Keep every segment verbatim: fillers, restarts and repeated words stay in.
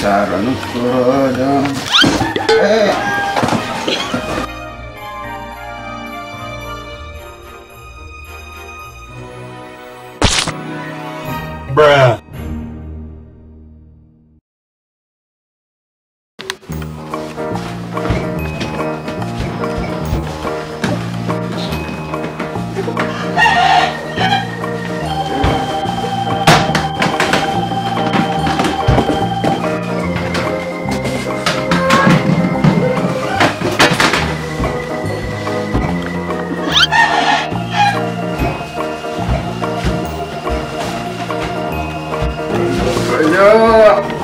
Cara nukkuro dong. Eh. Bruh. Ayo,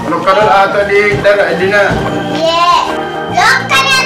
lokka dolo atau di darat dina. Ye, lokka dolo.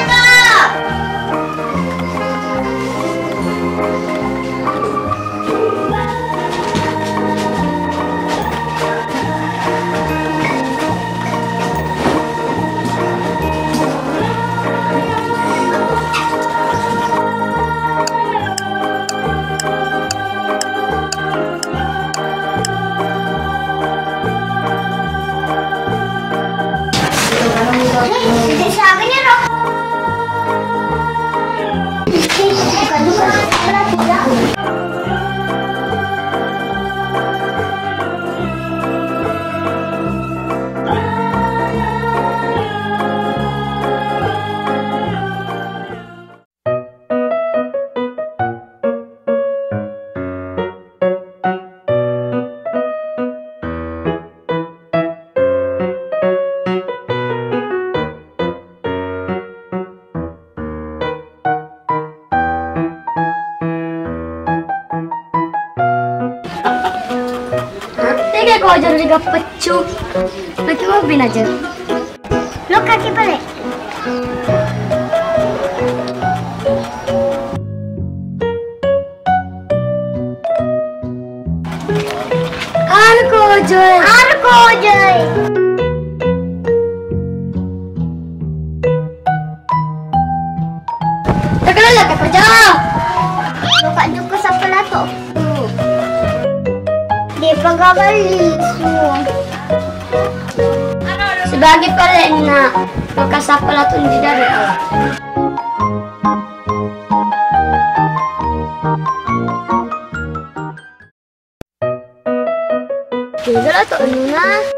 Tega ko ajar di peccu. Lagi mau bin aja. Lokka ki pale. Arkojoi. Arkojoi. Takalala ka paja. Lokka jukku sappa lato. Di pagawa lisu. Sebagai palenna, maka sappa lato di darat. Tega lato anuna.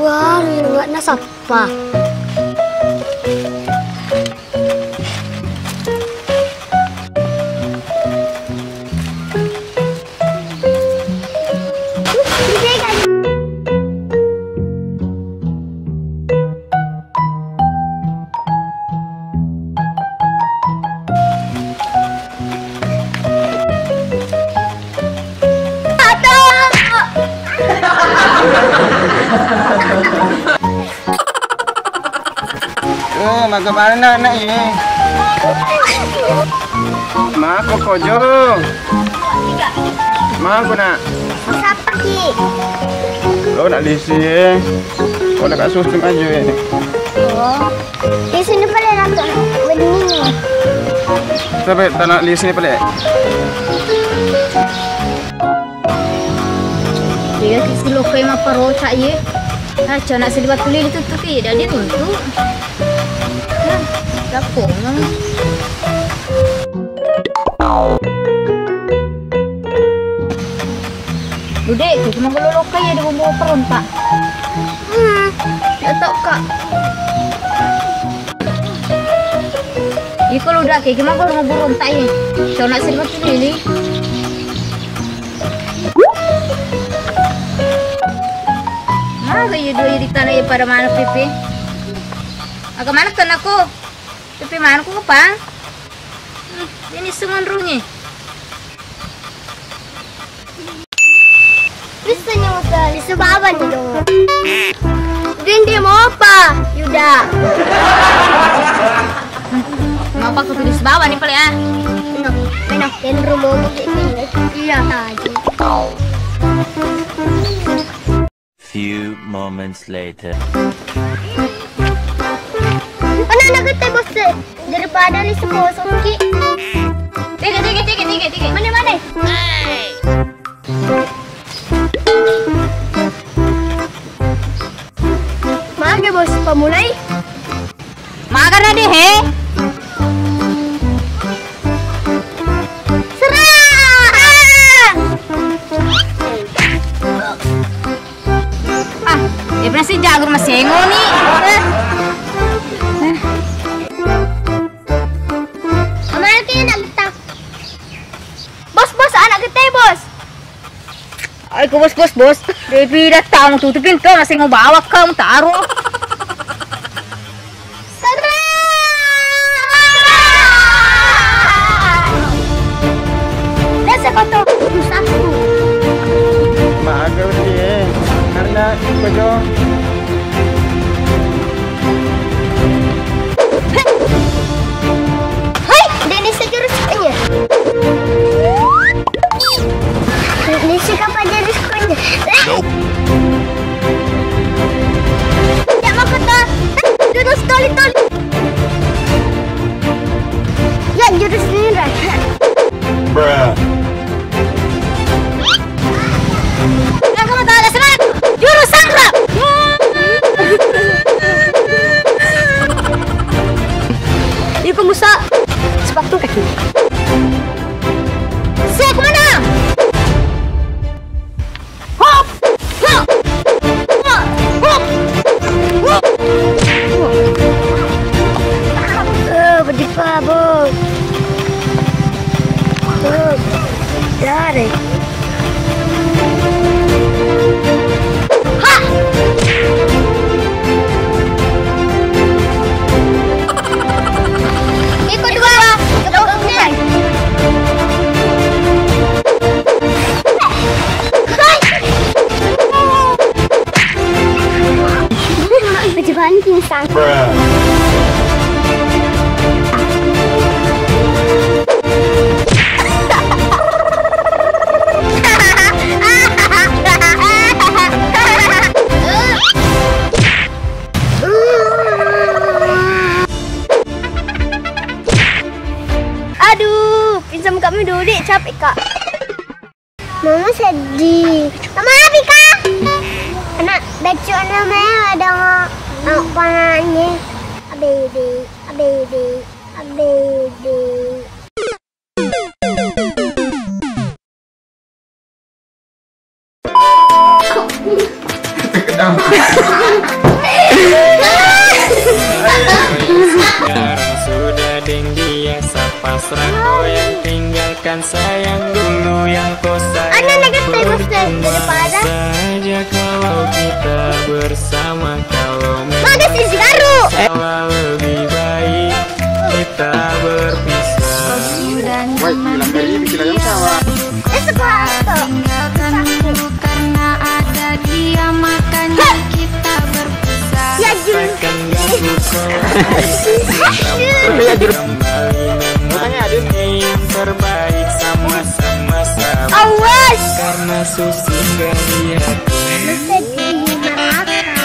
Wah, luwak na sappa. Eh, maga mana nak, nak, eh? Mako kojo. Mako nak. Sappa ki. Lo nak lisi, eh. Ko nak kasus tu maju, eh. Oh. Di sini pale lato bening. Sampai tanah lisi ni pale. Iya, ki si lokka e mapparoca ye. Ah, cana sedi batu lili tuttuki, dadi runtu. Nah, lappo. Ude, ki cuma kalau lokka ye di bumbu perontak. Hmm, ya tau, Kak. Iko lu dak, kayak gimana kalau mau burung tai? Cona sih masih ini. Maga iya dua di tanah ya pada mana pipi? Aga mana kena ko? Pipi mana ko apa? Hmm, ini semen rungi. Lissuni muto, lisu bawani dong. Dindi mopa, Yuda. Mopa ko lisu bawani pale ah. No. Yang rumah ini. Iya. Few moments later. Mana anak kita, Bos? Daripada ri sekolah soki. Tiga, tiga, tiga, tiga, tiga. Mana, mana? Mage, Bos, pamulai. Magana deh, he. Serang! Ah, dia pernah sih jago masih ngoni. Amal kena tak. Bos, bos, anak gede, bos. Ai, ku bos, bos, bos. Depi datang tutup pintu, masih mau bawa kamu taruh. Biasa kau tahu urusanku. Maga uti, eh. Karena iko jo. Hai, Dennis jurusnya. Ini siapa jadi sekolahnya? Tidak mau kata. Jurus toli-toli. Ya, jurus ini, Ran. Bruh. Aku mau tahu, serang. Jurus sangkrak. Iko musa sepatu kaki. Saya kemana? Hop! Hop! Hop! Hop! Eh, bedipa, Bos. Bos. Dari. Ha! Iko dua, iko dua. Pejaban pingsan. Aduh, pingsan kami dulu, Dek. Capek, Kak. Mama sedih. Mama, api, Kak. Anak, beccu anak mewah dong. Apa namanya? A B B, A B B, A B B. Sekarang sudah deng biasa pasrah, kau yang tinggalkan sayang dulu yang kau sayang. Ada negatif, Bos, daripada saja kalau kita bersama, kalau memang salah lebih baik kita berpisah. Kau sudah nyaman berdua, tinggalkan dulu karena ada dia, makanya kita berpisah. Ya, Jul. Ya, Jul. Kembali memang ini yang terbaik, sama-sama sabar. Awas. Karena Susi gak dia. Sedih, marah.